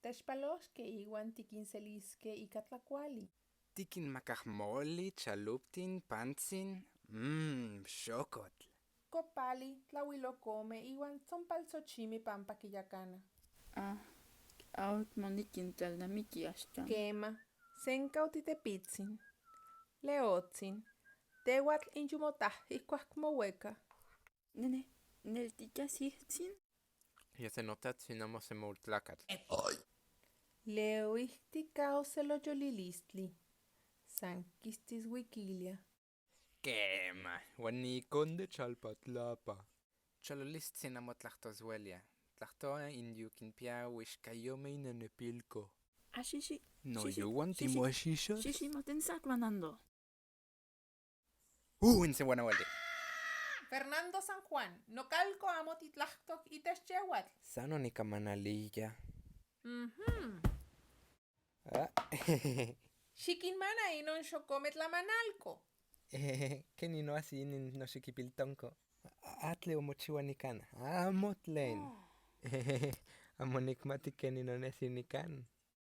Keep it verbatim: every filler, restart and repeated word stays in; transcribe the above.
Techpaloskej iwan tikinseliskej ika tlakuali. Tikinmakaj moli, chaluptin, pantsin. Mm, xokotl. Kopali, tlauilokome iwan tsonpaltsochime panpa kiyakana. Ah, aut monikin tlalnamiki axkan. Kema, senka utitepitsin. Leotsin, teuatl inchumotaj ijkuak moueka. Nene, nel tikasijtsin. Ya se nota tsin amo se moultlakat. Leuijtika ose loyolilistli. Sankistis wikilia. Kema, wan ni konde chalpatlapa. Chololistsin amo tlajtosuelia. Tlajtoa indiu kin pia wixkayome inenepilko. Ashishi. No, shishi, yo wan shishi, timo ashisha. Shishi, no ten sakwanando. Uh, inse wan awali. Fernando San Juan, no kalko amo titlajtok itecheuatl. Sano ni kamanalilla. Mhm. Ah. Xikinmana inon xokome tlamanalko. Keni no asi inin no xikipiltonko. Atle omochiwa nikan. Amo tlen. Amo nikmati keni no nesi nikan.